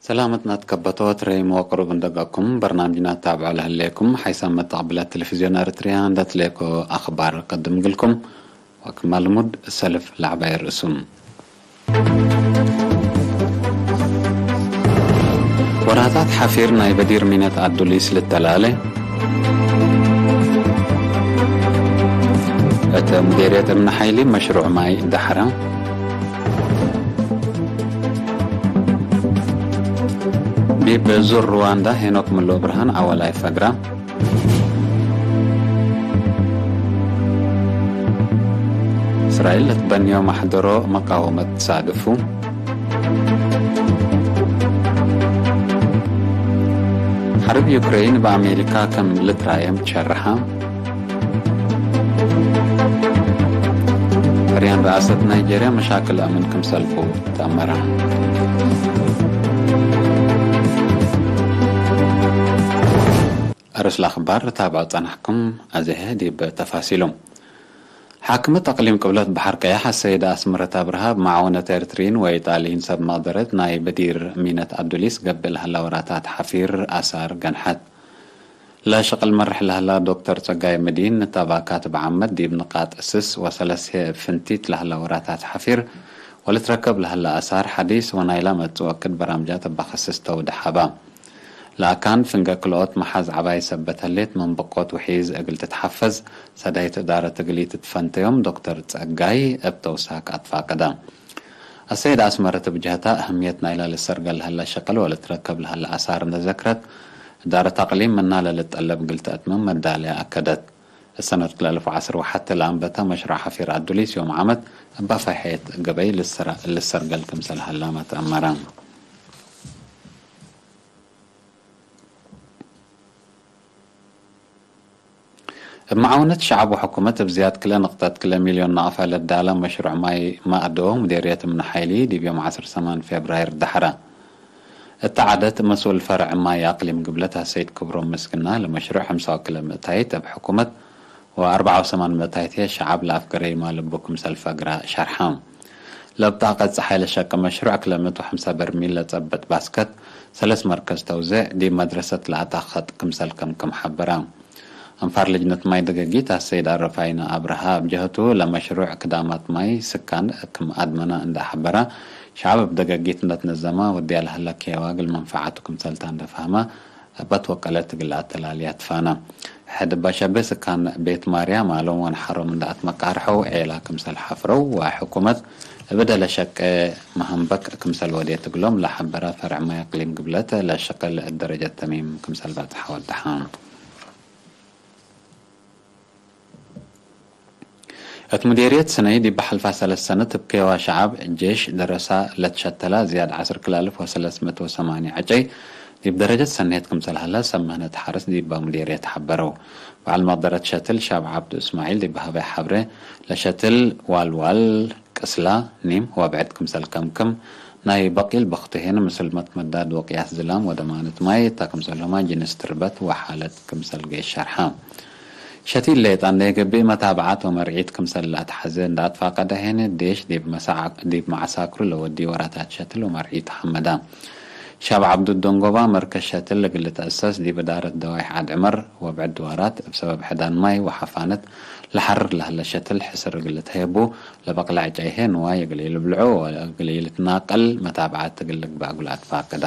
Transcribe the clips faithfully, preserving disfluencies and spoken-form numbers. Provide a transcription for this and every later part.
ሰላመትና ትከበቶ ትረይም ወቅሩብ እንደገኩም በርናምጅና ታብዖ ለህሌኩም ሓይሳም መተቅብለት ቴሌቪዝዮን ኤረትርያ እንደ ትሌኮ አኽባር ቀድም እግልኩም። ወክማ ልሙድ ሰልፍ ለዐባይ ርእሱም። ወራታት ሐፊር ናይ በዲር ሚነት አዱሊስ ልተላለ። እተ ሙዴርየት እምነ ሓይሊ መሽሩዕ ማይ ደሐረ። ዲብ ዙር ሩዋንዳ ሄኖክ ምሎ ብርሃን አወላይ ፈግራ። እስራኤል ለትበንዮ መሕደሮ መቃወመት ትሳድፉ። ሐርብ ዩክሬን በአሜሪካ ከም ልትራየም ትሸርሐ። ሕርያን ረአሰት ናይጄርያ መሻክል አምን ክምሰልቡ ተአመረ። አርእስ ለአኽባር ታብዖ ጸናሕኩም፣ አዜሀ ዲብ ተፋሲሉ። ሓክመት አቅሊም ቅብለት በሐር ቀያሕ አሰይደ አስመረት አብርሃ እብ መዓወነት ኤርትርይን ወኢጣልይን ሰብ መቅደረት ናይ በዲር ሚነት አዱሊስ ገብእ ለሀላ ወራታት ሐፊር አሳር ገንሐት። ለሸቅል መርሕ ለህላ ዶክተር ጸጋይ መዲን፣ እት አባካት እብ ዓመት ዲብ ንቃጥ ስስ ወሰለሴ እብ ፍንቲት ለህላ ወራታት ሐፊር ወልትረከብ ለህላ አሳር ሐዲስ ወናይላ መጽእ ወክድ በራምጃት እበ ከስስ ተውደሐ ሀባ። ለአካን ፍንገ ክልኦት መሓዝ ዐባይ ሰበት ህሌት፣ ምን ብቆት ውሒዝ እግል ትትሐፈዝ ሰዳይት እዳረት እግል ኢትትፈንተዮም ዶክተር ጸጋይ እብ ተውሳክ አትፋቀደ። አሰይድ አስመረት እብ ጀህታ፣ አህምየት ናይላ ልሰርገል ለህለ ሸቅል ወልትረከብ ለህለ አሳር እንዴ ዘክረት፣ እዳረት አቅሊም ምና ለልጠለብ እግል ተአትምም መዳልያ አከደት። እሰነት ክልኤ አልፍ ወዐስር ወሐቴ ለአንበተ መሽሩዕ ሐፊር አዱሊስ ዮም ዓመት እብ አፋይ ሐየት ገበይ ልሰራ-፣ ልሰርገል ክምሰል ሀላመ ተአመረ። እብ መዓውነት ሸዐብ ወሕኩመት እብ ዝያድ ክልኤ ንቅጠት ክልኤ ሚልዮን ናቅፋ ለዳለ መሽሩዕ ማይ ማእዶ ሙዴርየት እምነ ሓይሊ ዲብ ዮም ዐስር ሰማን ፌብራይር ደሐረ። እተ ዐደት መስኡል ፈርዕ ማይ አቅሊም ግብለት አሰይድ ክብሮም ምስግና፣ ለመሽሩዕ ሐምሳ ወክልኤ ምእታይት እብ ሕኩመት ወአርበዓ ወሰማን ምእታይት ህዬ ሸዐብ ለአፍገረ ኢማልቡ ክምሰል ፈግረ ሸርሐ። ለብጣቀት ጸሓይ ለሸቂ መሽሩዕ ክልኤ ምእት ወሐምሳ በርሚል ለጸብጥ ባስከት ሰለስ መርከዝ ተውዜዕ ዲብ መድረሰት ለአታ ኸጥ ክምሰል ከምክም ሐበረ። አንፋር ልጅነት ማይ ደገጊት አሰይድ አረፋይነ አብርሃ እብ ጀህቱ፣ ለመሽሩዕ ክዳማት ማይ ስካን ክም አድመነ እንዴ ሐበረ፣ ሸዐብ እብ ደገጊት እንዴ ትነዘመ ወድያ ለሀለ ኬዋ እግል መንፈዓቱ ክምሰልታ እንዴ ፈሀመ፣ እበ ትወቀለት እግል አተላልያ ትፋነ። ሕድ እበ ሸቤ ስካን ቤት ማርያም አሎም ወንሐሮም እንዴ አትመቃርሐው ዔላ ክምሰል ሐፍረው ወሕኩመት እብ እደ ለሸቄ መሀንበክ ክምሰል ወዴት እግሎም ለሐበረ ፈርዕ ማይ አቅሊም ግብለት ለሸቅል እት ደረጀት ተሚም ክምሰል በጽሐ ወደሐ። እት ሙዴርየት ስነይ ዲብ ሐልፋ ሰለስ ሰነት እብ ኬዋ ሸዐብ ጄሽ ደረሳ ለትሸተላ ዝያድ ዐስር ክልኤ አልፍ ወሰለስ ምእት ወሰማንያ ዐጨይ ዲብ ደረጀት ሰኔት ክምሰል ሀለ ሰብ ምህነት ሐርስ ዲባ ሙዴርየት ሐበረው። በዐል መቅደረት ሸትል ሻብ ዐብዱ እስማዒል ዲብ ሀበይ ሐብሬ፣ ለሸትል ዋልዋል፣ ቅስላ፣ ኒም ወብዕድ ክምሰል ከምክም፣ ናይ በቂል በክቱ ሄን ምስል መትመዳድ ወቅያስ ዝላም ወደማነት ማይ እተ ክምሰልሁመ ጅንስ ትርበት ወሓለት ክምሰል ገይስ ሸርሐ። ሸቲል ሌጣ እንዴ ገብእ መታብዓት ወመርዒት ክምሰል ለአትሐዜ እንዴ አትፋቀደ ሄን፣ ዴሽ ዲብ መሳዕ-፣ ዲብ መዐሳክሩ ለወድዩ ወራታት ሸትል ወመርዒት ሐመደ። ሻብ ዐብዱ ደንጎባ መርከዝ ሸትል እግል ልትአሰስ ዲብ እዳረት ደዋይሕ ዐድ ዕመር ወብዕድ ድዋራት እብ ሰበብ ሕዳን ማይ ወሐፋነት ለሐርር ለህለ ሸትል ሕስር እግል ልትሀየቡ፣ ለበቅለ ዕጨይ ህዬ ንዋይ እግል ኢልብልዑ ወእግል ኢልትናቀል መታብዓት እግል ልግበእ እግል አትፋቅደ።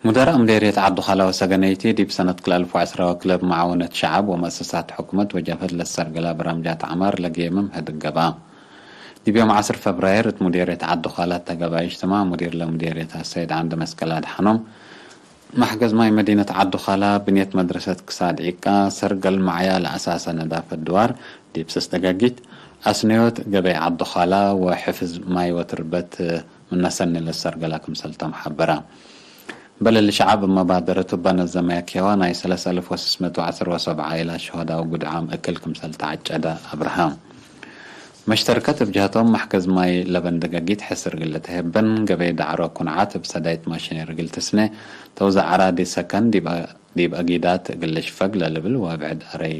ሙደራእ ምዴርየት ዐዱ-ኻላ ወሰገነይቲ፣ ዲብ ሰነት ክልኤ አልፍ ወዐስራ ወክልኤ እብ መዓውነት ሸዐብ ወመአሰሳት ሕኩመት ወጀብሀት ለትሰርገላ በራምጃት ዐማር ለጌምም ህድግ ገብአ። ዲብ ዮም ዐስር ፈብራይር እት ሙዴርየት ዐዱ-ኻላ እተ ገብአ እጅትማዕ፣ ሙዲር ለሙዴርየት አሰይድ ዐንደ መስቀል አድሐኖም፣ መሕገዝ ማይ መዲነት ዐዱ-ኻላ፣ ብንየት መድረሰት ክሳድ ዒቃ፣ ሰርገል መዕያ ለአሳሰ ነዳፈት ድዋር፣ ዲብ ስስ ደጋጊት፣ አስነዮት ገበይ ዐዱ-ኻላ ወሕፍዝ ማይ ወትርበት ምነ ሰኒ ለሰርገላ ክምሰልቶም ሐበረ። በለሊ ሸዐብ እብ መባደረቱ እበ ነዘመየ ኬዋ ናይ ሰለስ አልፍ ወስስ ምእት ወዐስር ወሰብዓ ኢላ ሸሆዳው ጉድዓም እክል ክምሰል ተዐጨደ አብርሃም። መሽተርከት እብ ጀህቶም፣ መሕገዝ ማይ ለበን ደገጊት ሕስር እግል ልትሀበን፣ ገበይ ዳዕሮ ኩንዓት እብ ሰዳይት ማሽነሪ እግል ትስነ፣ ተውዘዕ አራዲ ሰከን ዲብ ዲብ አጊዳት እግል ልሽፈግ ለልብል ወብዕድ አረይ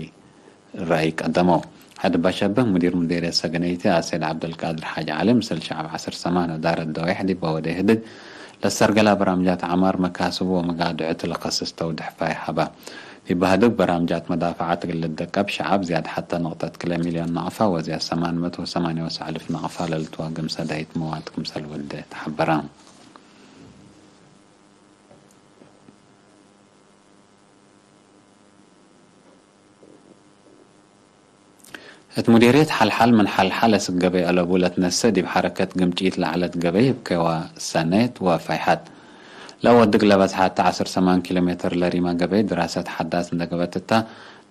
ረአይ ቀደመው። ሐድ እባ ሸብህ ሙዲር ሙዴርየት ሰገነይቲ አሰይድ ዐብደልቃድር ሓጅ ዐሊ፣ ምስል ሸዐብ ዐስር ሰማን እዳረት ደዋይሕ ዲብ ወዴ ህድግ ለሰርገላ በራምጃት ዐማር መካስቡ ወመጋድዕቱ ለከስስ ተውድሕ ፋይ ሀበ። ዲብ ህድግ በራምጃት መዳፈዓት እግል ልደቀብ ሸዐብ ዝያድ ሐተ ንቅጠት ክለ ሚልዮን ናቅፋ ወዝያድ ሰማን መቱ ወሰማንየ ወሰዕ አልፍ ናቅፋ ለልትዋግም ሰዳይት መዋት ክምሰል ወዴ ተሐበረ። እት ሙዴርየት ሐልሓል ምን ሐልሓል አስክ ገበይ አለቡ ለትነሰእ ዲብ ሐረከት ግምጪት ለዐለት ገበይ እብ ኬዋ ሰኔት ወፈይሐት ለአወድግ ለበዝሐት ዐስር ሰማን ኪሎ ሜትር ለሪመ ገበይ ድራሰት ሐዳስ እንደ ገብአት እታ፣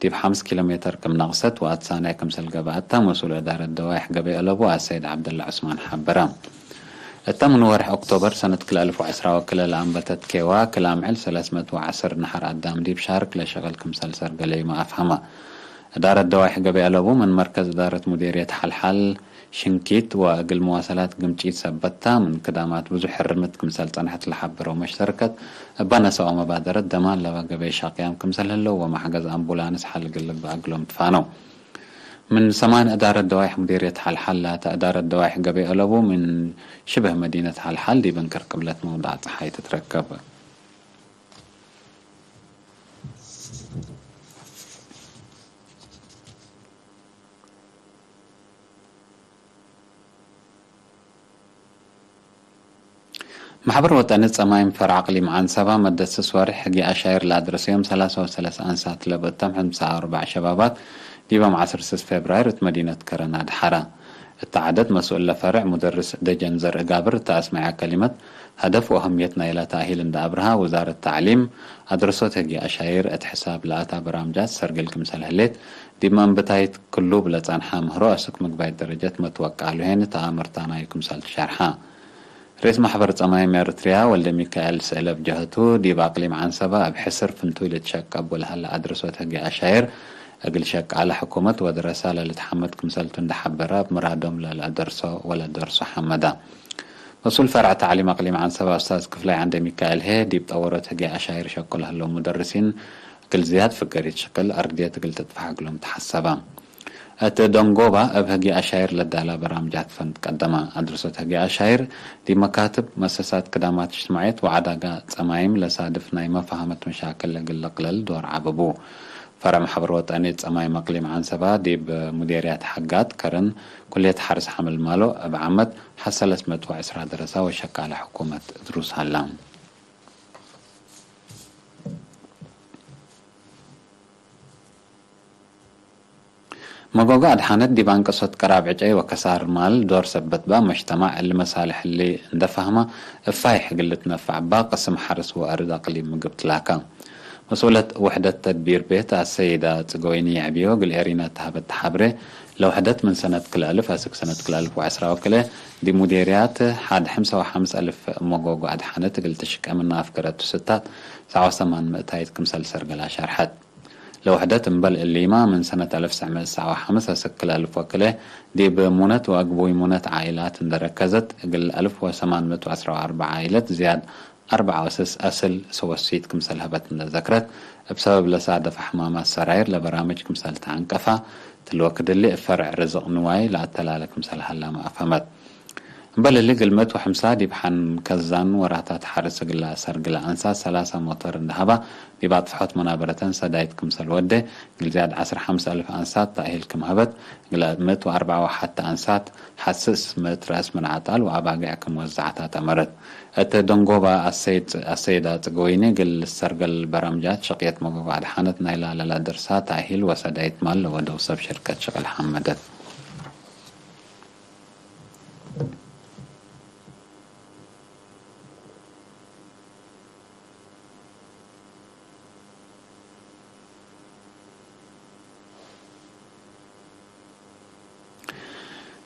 ዲብ ሐምስ ኪሎ ሜትር ክም ነቅሰት ወአትሳናይ ክምሰል ገብአት እታ መስኡል እዳረት ደዋይሕ ገበይ አለቡ አሰይድ ዐብደለ ዑስማን ሐበረ። እተ ምን ወርሕ ኦክቶበር ሰነት ክልኤ አልፍ ወዐስራ ወክልኤ ለአንበተት ኬዋ፣ ክል አምዕል ሰለስ መቱ ወዐስር ነሐር አዳም ዲብ ሻርክ ለሸቅል ክምሰል ሰርገለዩመ አፍሀመ። እዳረት ደዋይሕ ገበይ አለቡ፣ ምን መርከዝ እዳረት ሙዴርየት ሐልሓል ሽንኪት ወእግል መዋሰላት ግምጪት ሰበት ተ፣ ምን ክዳማት ብዙሕ ሕርምት ክምሰል ጸንሐት ለሐበረው መሽተርከት፣ እበ ነሰኦ መባደረት ደማን ለበ ገበይ ሻቅያም ክምሰል ህለው ወመሕገዝ አምቡላንስ ሐል እግል ልግበእ እግሎም ትፋነው። ምን ሰማን እዳረት ደዋይሕ ሙዴርየት ሐልሓል ላተ እዳረት ደዋይሕ ገበይ አለቡ፣ ምን ሽብህ መዲነት ሐልሓል ዲብ እንክር ቅብለት መውዳዕ ጸሓይ ትትረከብ። መሕበር ወጠኒ ጸማይም ፈርዕ አቅሊም ዐንሰባ፣ መደት ስስ ወርሕ ህግየ አሻይር ለአድረሰዮም ሰላሳ ወሰለስ አንሳት ለብእቶም፣ ሕምሳ ወአርበዕ ሸባባት ዲብ ዮም ዐስር ስስ ፌብራይር እት መዲነት ከረን አድሐረ። እተ ዐደት መስኡል ለፈርዕ ሙደርስ ደጀን ዘርእጋብር እተ አስመዐ ከሊመት፣ ሀደፍ ወአህምየት ናይለ ተእሂል እንደ አብርሀ፣ ውዛረት ተዕሊም አድረሶት ህግየ አሻይር እት ሕሳብ ለአታ በራምጃት ሰርግል ክምሰል ህሌት፣ ዲብ መንብታይት ክሉብ ለጸንሐ ምህሮ አስክ ምግባይ ደረጀት መትወቃሉ ሄን ተአምርታናዩ ክምሰል ትሸርሐ። ርኢስ መሕበር ጸማይም ኤረትርያ ወልደሚካኤል ስእለ እብ ጀህቱ፣ ዲብ አቅሊም ዐንሰበ እብ ሕስር ፍንቱይ ልትሸቀብ ወለሀለ አድረሶት ህግየ አሻይር፣ እግል ሸቃለ ሕኩመት ወደረሳ ለልትሐመድ ክምሰልቱ እንዴ ሐበረ፣ እብ ምራዶም ለለአደርሶ ወለደርሶ ሐመደ። መስኡል ፈርዕ ተዕሊም አቅሊም ዐንሰበ ኡስታዝ ክፍላይ ዐንደሚካኤል ህዬ፣ ዲብ ጠወሮት ህግየ አሻይር ሸቁ ለህለው ሙደርሲን እግል ዝያድ ፍገሪት ሽቅል አርድየት እግል ትጥፈሕ እግሎም ተሐሰበ። እት ደንጎባ እብ ህግየ አሻይር ለዳላ በራምጃት ፈንት ቀደመ። አድርሶት ህግየ አሻይር ዲብ መካትብ፣ መሰሳት ክዳማት እጅትማዕየት ወዐዳጋ ጸማይም ለሳድፍ ናይ መፋሀመት መሻክል እግል ልቅለል ዶር ዐበቡ። ፈርዕ መሕበር ወጠኒ ጸማይም አቅሊም ዐንሰባ ዲብ ሙዴርያት ሐጋት ከረን ኩልየት ሐርስ ሐምል ማሎ እብ ዓመት ሐሰ ሰለስ መቱ ወዕስራ ደረሳ ወሸቃለ ሕኩመት እድሩስ ሀላ። መጎጎ አድሓነት ዲብ አንቀሶት ቀራብ ዕጨይ ወከሳር ማል ዶር ሰበት በ፣ መጅተማዕ እሊ መሳልሕ እሊ እንደ ፈህመ እብ ፋይሕ እግል ልትነፈዕ እባ ቅስም ሐርስ ወአርድ አቅሊም ምግብ ትላከ። መስኡለት ውሕደት ተድቢር ቤት አሰይዳ ጽገወይኒ የዕብዮ እግል ኤሪና ተሀበት ተሓብሬ፣ ለውሕደት ምን ሰነት ክልኤ አልፍ አስክ ሰነት ክልኤ አልፍ ወዐስራ ወክልኤ ዲብ ሙዴርያት ሐድ ሐምሳ ወሐምስ አልፍ መጎጎ አድሓነት እግል ትሽቀ ምነ አፍገረቱ ስታት ሰብዓ ወሰማን ምእታይት ክምሰል ሰርገላ ሸርሐት። ለውሕደት እምበል እሊመ፣ ምን ሰነት አልፍ ትሰዕ ምእት ሰብዓ ወሐምስ አስክ ክልኤ አልፍ ወክልኤ፣ ዲብ ሙነት ወአግቡይ ሙነት ዓኢላት እንደ ረከዘት፣ እግል አልፍ ወሰማን ምእት ወዐስራ ወአርበዕ ዓኢለት ዝያድ አርበዕ ወስስ አስል ሰወሲት ክምሰል ሀበት እንደ ዘክረት፣ እብ ሰበብ ለሳደፈ ሕማማት ሰራይር ለበራምጅ ክምሰል ተዐንቀፋ፣ እትሊ ወክድ እሊ እብ ፈርዕ ርዝቅ ንዋይ ለአተላለ ክምሰል ሀላመ አፍሀመት። እምበል እሊ፣ እግል ምእት ወሐምሳ ዲብ ሐን ከዛን ወራታት ሐርስ እግል ለአሰርግለ አንሳት ሰላሳ ሞተር እንደ ሀባ፣ ዲብ አጥፍሖት መናበረተን ሰዳይት ክምሰል ወዴ፣ እግል ዝያድ ዐስር ሐምስ አልፍ አንሳት ተእሂል ክም ሀበት፣ እግል ምእት ወአርበዕ ወሐተ አንሳት ሐስስ ምእት ረአስ ምን አጣል ወአባግዕ ክም ወዘዐታት አመረት። እት ደንጎባ አሰይድ፣ አሰይዳ ጽገወይኒ እግል ልሰርገል በራምጃት ሸቅየት መጎጎ አድሓነት ናይላ ለለአደርሳ ተእሂል ወሰዳይት ማል ለወደው ሰብ ሽርከት ሽቅል ሐመደት።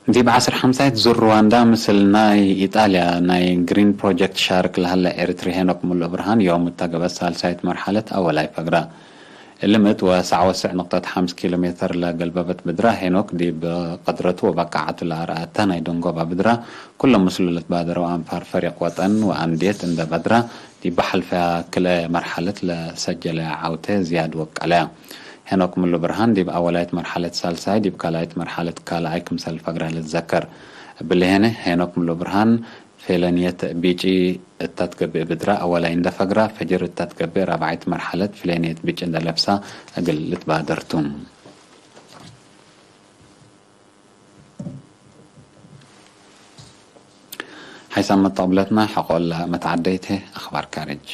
ዲብ ዐስር ሐምሳይት ዙር ሩዋንዳ፣ ምስል ናይ ኢጣልያ ናይ ግሪን ፕሮጀክት ሻርክ ለሀለ ኤሪትሪ ሄኖክ ሙሉእ ብርሃን፣ ዮም እተ ገብአት ሳልሳይት መርሐለት አወላይ ፈግራ። እሊ ምእት ወሰዕ ወሰዕ ንቅጠት ሐምስ ኪሎ ሜተር ለገልበበት ብድራ፣ ሄኖክ ዲብ ቅድረቱ ወበቃዓቱ ለአርአተ ናይ ደንጎባ ብድራ፣ ኩሎም ምስሉ ለትባደረው አንፋር ፈሪቅ ወጠን ወአንድየት እንደ በድራ፣ ዲብ ሐልፈያ ክልኤ መርሐለት ለሰጀለ ዐውቴ ዝያድ ወቀለያ። ሄኖክ ምሉ ብርሃን ዲብ አወላይት መርሐለት ሳልሳይ፣ ዲብ ካልኣይት መርሐለት ካልኣይ ክምሰል ፈግረ ልትዘከር። እብሊ ሄነ፣ ሄኖክ ምሉ ብርሃን፣ ፌለንየት ቢጪ እታ ትገብእ ብድራ አወላይ እንደ ፈግራ፣ ፈጅር እታ ትገብእ ራብዓይት መርሐለት ፍሌንየት ቢጪ እንደ ለብሳ እግል ልትባደር ቱ። ሓይሳም መጣብለትና ሐቆለ መትዓደይት፣ አኽባር ካርጅ።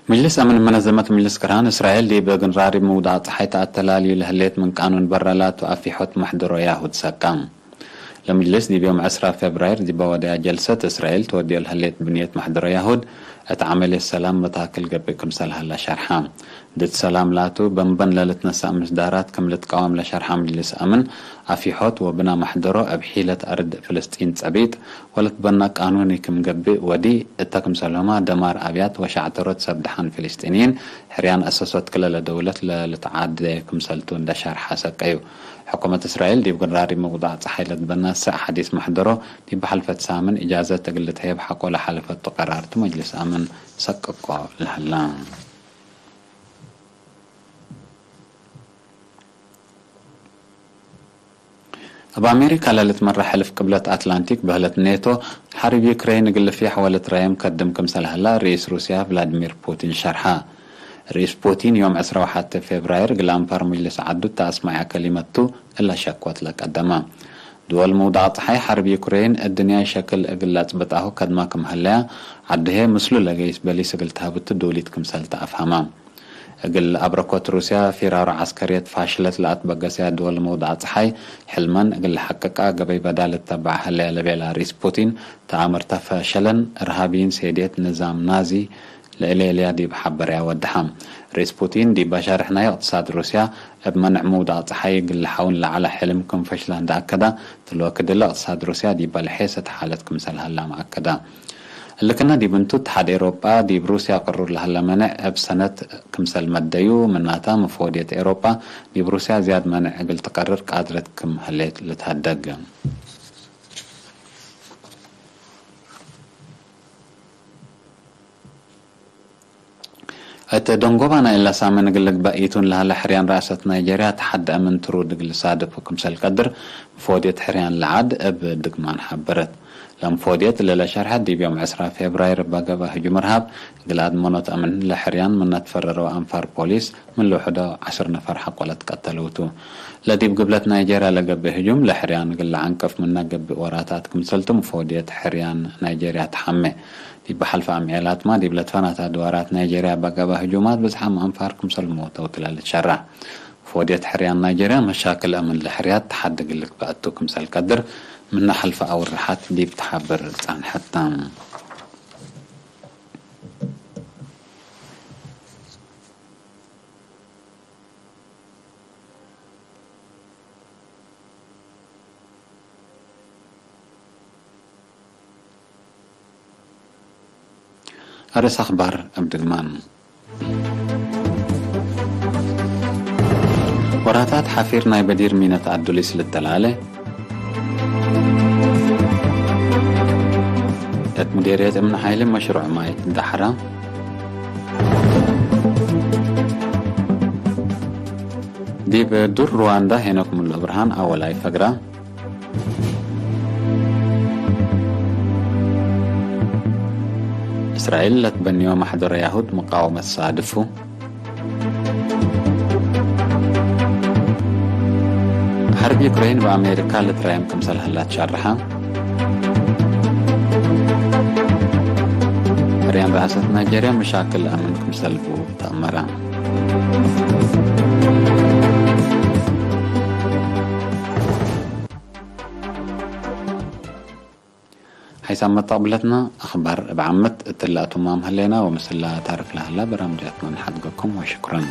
ምጅልስ አምን መነዘመት ምጅልስ ቅርሃን እስራኤል ዲብ ግንራሪብ ምውዳቅ ጸሓይ ተአተላልዩ ለህሌት ምን ቃኑን በረ ላቱ አፊሖት መሕደሮ ያሁድ ሰቀ። ለምጅልስ ዲብ ዮም ዕስራ ፌብራይር ዲበ ወደያ ጀልሰት እስራኤል ትወድዮ ለህሌት ብንየት መሕደሮ ያሁድ እት ዐመልየት ሰላም መታክል ገብእ ክምሰል ሀለ ሸርሐ። ድድ ሰላም ላቱ በንበን ለልትነሳእ ምስዳራት ክም ልትቃወም ለሸርሐ ምጅልስ አምን አፊሖት ወብና መሕደሮ እብ ሒለት አርድ ፍልስጢን ጸቢጥ ወለትበና ቃኑኒ ክም ገብእ ወዲ እተ ክምሰልሁመ ደማር አብያት ወሸዕተሮት ሰብ ደሓን ፍልስጢንይን ሕርያን አሰሶት ክለ ለደውለት ለልትዓደ ክምሰልቱ እንደ ሸርሐ ሰቀዩ። ሕኩመት እስራኤል ዲብ ግንራሪ ምውዳቅ ጸሓይ ለትበናሰእ ሐዲስ መሕደሮ ዲብ ሐልፈት ሳምን እጃዘት እግል ልትሀየብ ሐቆ ለሐለፈቱ ቀራርቱ መጅልስ አምን ሰቅቆ ለሀላ። እብ አሜሪካ ለልትመረ ሕልፍ ቅብለት አትላንቲክ በህለት ኔቶ፣ ሐርብ ዩክሬን እግል ልፍየሕ ወልትራየም ከድም ክምሰል ሀላ ርኢስ ሩስያ ቭላድሚር ፑቲን ሸርሐ። ርኢስ ፑቲን ዮም ዕስራ ወሐቴ ፌብራይር እግል አንፋር ምጅልስ ዐዱ እተ አስመዐ ከሊመት ቱ፣ እለ ሸክወት ለቀደመ። ድወል ምውዳቅ ጸሓይ ሐርብ ዩክሬን እድንያይ ሸክል እግል ለአጽብጣሁ ከድማ ክም ሀለያ፣ ዐዱ ህዬ ምስሉ ለገይስ በሊስ እግል ተሀብቱ ዶሊት ክምሰል ተአፍሀመ። እግል አብረኮት ሩስያ ፊራሮ ዐስከርየት ፋሽለት ለአትበገሰያ ድወል መውድዐ ጸሓይ፣ ሕልመን እግል ለሐቅቃ ገበይ በዳል እተበዐ ሀለየ ለቤላ ርኢስ ፑቲን፣ ተአምርተ ፈሸለን፣ እርሃብይን ሴድየት ንዛም ናዚ ለእሌልያ ዲብ ሐበርያ ወደሐ። ርኢስ ፑቲን ዲብ አሻርሕ ናይ እቅትሳድ ሩስያ እብ መንዕ መውድዐ ጸሓይ እግል ለሐውን ለዐለ ሕልም ክም ፈሽለ እንደ አከዳ፣ ትልወክድ እለ እቅትሳድ ሩስያ ዲበ ለሔሰት ሓለት ክምሰል ሀላመ አከዳ። እሊ ክነ ዲብ እንቱ፣ እትሓድ ኤሮጳ ዲብ ሩስያ ቅሩር ለሀለ መኔዕ እብ ሰነት ክምሰል መደዩ፣ ምናተ፣ መፈወድየት ኤሮጳ ዲብ ሩስያ ዝያድ መኔዕ እግል ትቀርር ቃድረት ክም ህሌት ልትሀደግ። እት ደንጎባ ናይ እለ ሳምን እግል ልግበእ ኢቱን ለሀለ ሕርያን ረአሰት ናይጀርያ፣ ተሐድ አምን ትሩድ እግል ልሳድፍ ክምሰል ቀድር፣ መፈወድየት ሕርያን ለዐድ እብ ድግማን ሐበረት። ለመፈወድየት ለለሸርሐት፣ ዲብ ዮም ዕስራ ፌብራይር እበ ገብአ ህጁም እርሃብ፣ እግል አድመኖት አምን ለሕርያን ምነ ትፈረረው አንፋር ፖሊስ፣ ምን ልውሕዶ ዐስር ነፈር ሐቆ ለትቀተለው ቱ። ለዲብ ግብለት ናይጀርያ ለገብእ ህጁም፣ ለሕርያን እግል ለዐንቅፍ ምነ ገብእ ወራታት ክምሰልቱ፣ መፈወድየት ሕርያን ናይጀርያ ተሐሜ። ዲብ ሐልፈ አምዔላትመ፣ ዲብ ለትፈናተ አድዋራት ናይጀርያ በገብአ ህጁማት ብዝሓም አንፋር ክምሰል ሞተው ትለ ልትሸረሕ። መፈወድየት ሕርያን ናይጀርያ፣ መሻክል አምን ለሕርያት ተሐድ እግል ልግበእ ቱ ክምሰል ቀድር፣ ምነ ሐልፈ አውርሐት ዲብ ተሐብር ጸንሐት ተ። አርእስ አኽባር እብ ድግማን። ወራታት ሐፊር ናይ በዲር ሚነት አዱሊስ ልተላለ። እት ምዴርየት እምነ ሓይሊ መሽሩዕ ማይ ዳሕራ። ዲብ ዱር ሩዋንዳ ሄኖክ ሙሉ ብርሃን አወላይ ፈግራ። እስራኤል ለትበንዮ መሕደረ ያሁድ ሙቃወመት ሳድፉ። ሐርብ ዩክሬን በአሜሪካ ልትራየም ክምሰል ሀላ ትሸርሐ። ሕርያን ረአሰት ናይጀርያ መሻክል አምን ክምሰል ቡ ተአመረ። ሓይሳም መተቅብለትና አኽባር እብ ዓመት እትለ አቱማም ህሌና ወምስላ ታርፍ ለሀላ በራምጃትና ንሓድገኩም ወሽኩረን።